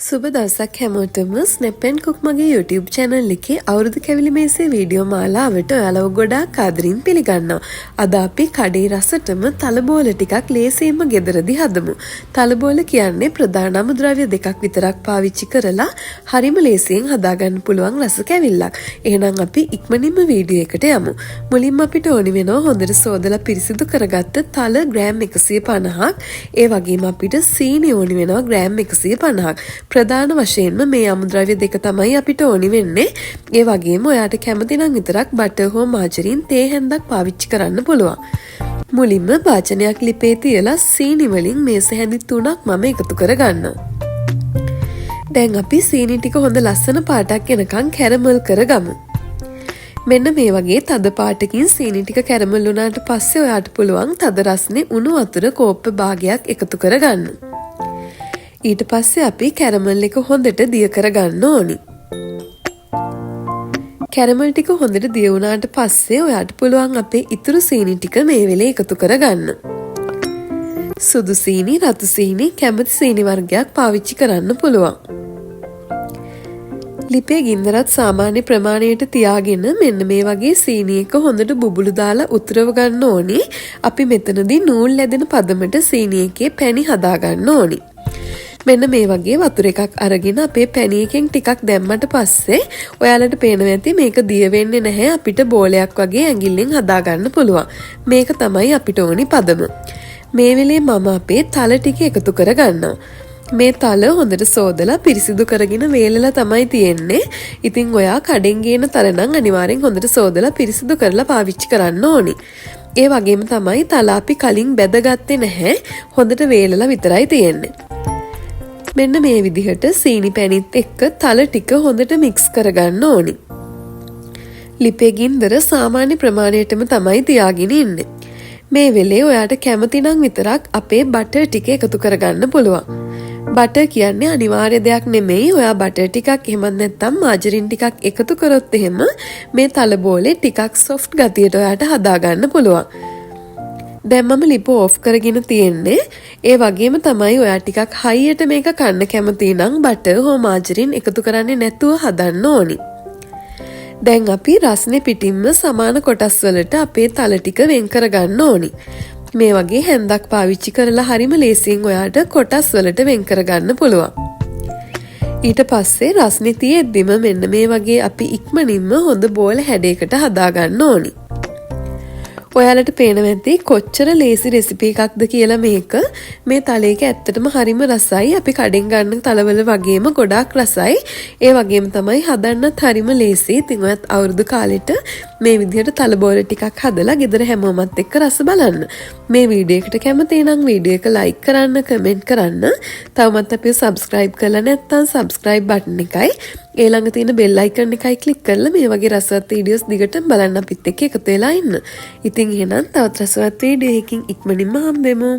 සුබ දවසක් හැමෝටම. ස්නෙප් ඇන්ඩ් කුක් මගේ YouTube channel එකේ අවුරුදු කැවිලි මේසේ වීඩියෝ මාලාවට ඔයාලව ගොඩාක් ආදරෙන් පිළිගන්නවා. අද අපි කඩේ රසටම තලබෝල ටිකක් ලේසියෙන්ම ගෙදරදී හදමු. තලබෝල කියන්නේ ප්‍රධාන අමුද්‍රව්‍ය දෙකක් විතරක් පාවිච්චි කරලා හරිම ලේසියෙන් හදාගන්න පුළුවන් රස කැවිල්ලක්. එහෙනම් අපි ඉක්මනින්ම වීඩියෝ එකට යමු. මුලින්ම අපිට ඕනි වෙනවා හොඳට සෝදලා පිරිසිදු කරගත්ත තල ග්‍රෑම් 150ක්. ඒ වගේම අපිට සීනි ඕනි වෙනවා ග්‍රෑම් 150ක්. ප්‍රධාන වශයෙන්ම මේ අමුද්‍රව්‍ය දෙක තමයි අපිට ඕනි වෙන්නේ. ඒ වගේම ඔයාට කැමති නම් විතරක් බටර් හෝ මාජරින් තේ හැන්දක් පාවිච්චි කරන්න පුළුවන්. මුලින්ම භාජනයක් ලිපේ තියලා සීනි වලින් මේස හැඳි තුනක් මම එකතු කරගන්නවා. දැන් අපි සීනි ටික හොඳ ලස්සන පාටක් එනකන් කැරමල් කරගමු. මෙන්න මේ වගේ තද පාටකින් සීනි ටික කැරමල් වුණාට පස්සේ ඔයාට පුළුවන් තද රස්නේ උණු වතුර කෝප්ප භාගයක් එකතු කරගන්න. ඊට පස්සේ අපි කැරමල් එක හොඳට දිය කරගන්න ඕනි. කැරමල් ටික හොඳට දිය වුණාට පස්සේ ඔයාට පුළුවන් අපේ ඉතුරු සීනි ටික මේ වෙලේ එකතු කරගන්න. සුදු සීනි, රතු සීනි, කැමති සීනි වර්ගයක් පාවිච්චි කරන්න පුළුවන්. ලිපේ ගින්දරත් සාමාන්‍ය ප්‍රමාණයට තියාගෙන මෙන්න මේ වගේ සීනි එක හොඳට බුබුලු දාලා උතුරව ගන්න ඕනි. අපි මෙතනදී නූල් ඇදෙන පදමට සීනි එකේ පැණි හදා ගන්න ඕනි. මෙන්න මේ වගේ වතුර එකක් අරගෙන අපේ පැණි එකෙන් ටිකක් දැම්මට පස්සේ ඔයාලට පේනවා ඇති මේක දිය වෙන්නේ නැහැ, අපිට බෝලයක් වගේ ඇඟිල්ලෙන් හදාගන්න පුළුවන්. මේක තමයි අපිට ඕනි පදම. මේ වෙලේ මම අපේ තල ටික එකතු කරගන්නවා. මේ තල හොඳට සෝදලා පිරිසිදු කරගෙන වේලලා තමයි තියෙන්නේ. ඉතින් ඔයා කඩෙන් ගේන තල නම් අනිවාර්යෙන් හොඳට සෝදලා පිරිසිදු කරලා පාවිච්චි කරන්න ඕනි. ඒ වගේම තමයි තල අපි කලින් බැදගත්තේ නැහැ. හොඳට වේලලා විතරයි තියෙන්නේ. මෙන්න මේ විදිහට සීනි පැණිත් එක්ක තල ටික හොඳට මික්ස් කරගන්න ඕනි. ලිපේ ගින්දර සාමාන්‍ය ප්‍රමාණයටම තමයි තියාගෙන ඉන්නේ. මේ වෙලේ ඔයාට කැමති නම් විතරක් අපේ බටර් ටික එකතු කරගන්න පුළුවන්. බටර් කියන්නේ අනිවාර්ය දෙයක් නෙමෙයි. ඔයා බටර් ටිකක් එහෙමත් නැත්නම් මාජරින් ටිකක් එකතු කරොත් එහෙම මේ තල බෝලේ ටිකක් සොෆ්ට් ගතියට ඔයාට හදාගන්න පුළුවන්. දැන් මම ලිප ඕෆ් කරගෙන තියෙන්නේ. ඒ වගේම තමයි ඔයා ටිකක් හයියට මේක කන්න කැමති නම් බටර් හෝ මාජරින් එකතු කරන්නේ නැතුව හදන්න ඕනි. දැන් අපි රස්නේ පිටින්ම සමාන කොටස් වලට අපේ තල ටික වෙන් කරගන්න ඕනි. මේ වගේ හැන්දක් පාවිච්චි කරලා හරිම ලේසියෙන් ඔයාට කොටස් වලට වෙන් කරගන්න පුළුවන්. ඊට පස්සේ රස්නේ තියෙද්දිම මෙන්න මේ වගේ අපි ඉක්මනින්ම හොඳ බෝල හැඩයකට හදාගන්න ඕනි. ඔයාලට පේනවා ඇති කොච්චර ලේසි රෙසිපි එකක්ද කියලා මේක. මේ තලේක ඇත්තටම හරිම රසයි. අපි කඩෙන් ගන්න තලවල වගේම ගොඩාක් රසයි. ඒ වගේම තමයි හදන්නත් හරිම ලේසි. ඉතින් ඔයත් අවුරුදු කාලෙට මේ විදිහට තල බෝල ටිකක් හදලා ගෙදර හැමෝමත් එක්ක රස බලන්න. මේ වීඩියෝ එකට කැමති නම් වීඩියෝ එක ලයික් කරන්න, කමෙන්ට් කරන්න. තවමත් අපිව සබ්ස්ක්‍රයිබ් කරලා නැත්නම් සබ්ස්ක්‍රයිබ් බටන් එකයි ඒ ළඟ තියෙන බෙල් අයිකන් එකයි ක්ලික් කරලා මේ වගේ රසවත් වීඩියෝස් දිගටම බලන්න අපිත් එක්ක එකතු වෙලා ඉන්න. ඉතින් එහෙනම් තවත් රසවත් වීඩියෝ එකකින් ඉක්මනින්ම හම්බෙමු.